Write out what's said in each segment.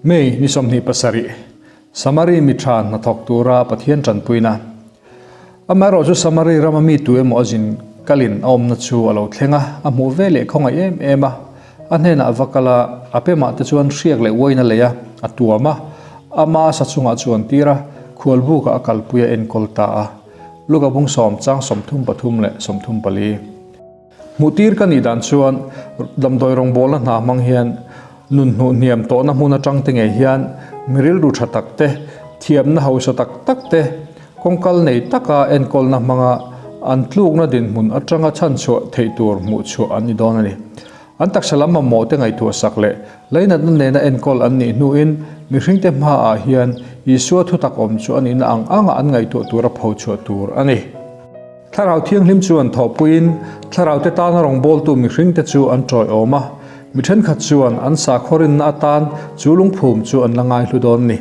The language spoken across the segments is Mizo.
May ni 27, Samari mi tha hnathawk tura Pathian tanpuina. Amaherawhchu Samari rama mi tu emaw a zin kalin a awmna chu a lo thleng a, a hmuh ve leh khawngaih em em a. A hnenah a va kal a, a pemah te chuan hriak leh uain a lei a, a tuam a, ama sa chungah chu an tir a, khualbukah a kalpui a enkawl ta a. Luka bung sawm chang 33 leh 34. Hmuhtir ka nih dan chuan damdawi rawngbawlna hna hmang hian nun hnuh hniam tawhna hmun atang te ngei hian mi rilru tha tak te, thiamna hausa tak tak te, kawngkal nei taka enkawlna hmanga an tlukna dinhmun atanga chhanchhuah theih tur hmuhchhuah an ni dawn a ni. An taksa lam mamawh te ngaihtuah sak leh lainatna nena enkawl an nih hnuin mihringte hmaah hian Isua thutak awm chu a nihna ang anga an ngaihtuah tura phochhuah tur a ni. Thlarau Thianghlim chuan thawhpuiin Thlaraute tana rawngbawltu mihringte chu an tawiawm a, mi thenkhat chuan an sakhaw rinna atan chu lungphum chu an la ngaihlu dawn ni.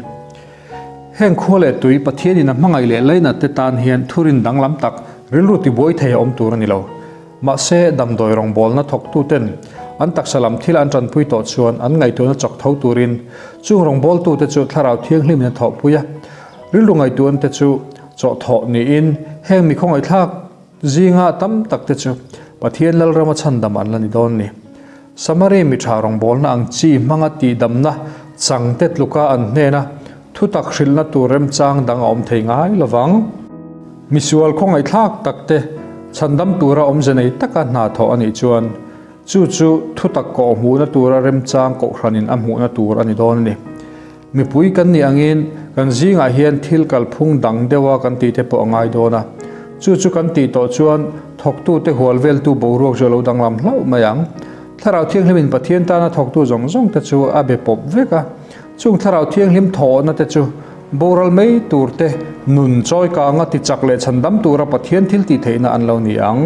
Heng khua leh tui Pathianin a hmangaih leh lainat te tan hian thurin danglam tak rilru tibuai thei a awm tur a ni lo. Mahse, damdawi rawngbawlna thawktuten an taksa lam thil an tanpui tawh chuan an ngaihtuahna chawk tho turin chung rawngbawltute chu Thlarau Thianghlimin a thawhpui a, rilru ngaihtuahna te chu Chawhthawh niin heng mi khawngaihthlak zinga tam tak te chu Pathian Lalrama chhandam an la ni dawn ni. Samari mi tha rawngbawlna ang chi hmanga tihdamna chang te tluka an hnena thutak hrilhna tur remchang dang a awm thei ngai lovang. Misual khawngaihthlak tak te chhandam tura awmze nei taka hna thawh a nih chuan chu chu thutak kawh hmuhna tura remchang kohhranin a hmuhna tur a ni dawn a ni. Mipui kan nih angin kan zingah hian thil kalphung dang deuha kan tih te pawh a ngai dawn a. Chu chu kan tih tawh chuan thawktute hual veltu boruak chu a lo danglam hlauh mai ang. Thlarau Thianghlimin Pathian tana thawktu zawng zawng te chu a be pawp vek a. Chung Thlarau Thianghlim thawhna te chu boral mai tur te, nun chawi kanga tichak leh chhandam tura Pathian thil tih theihna an lo ni ang.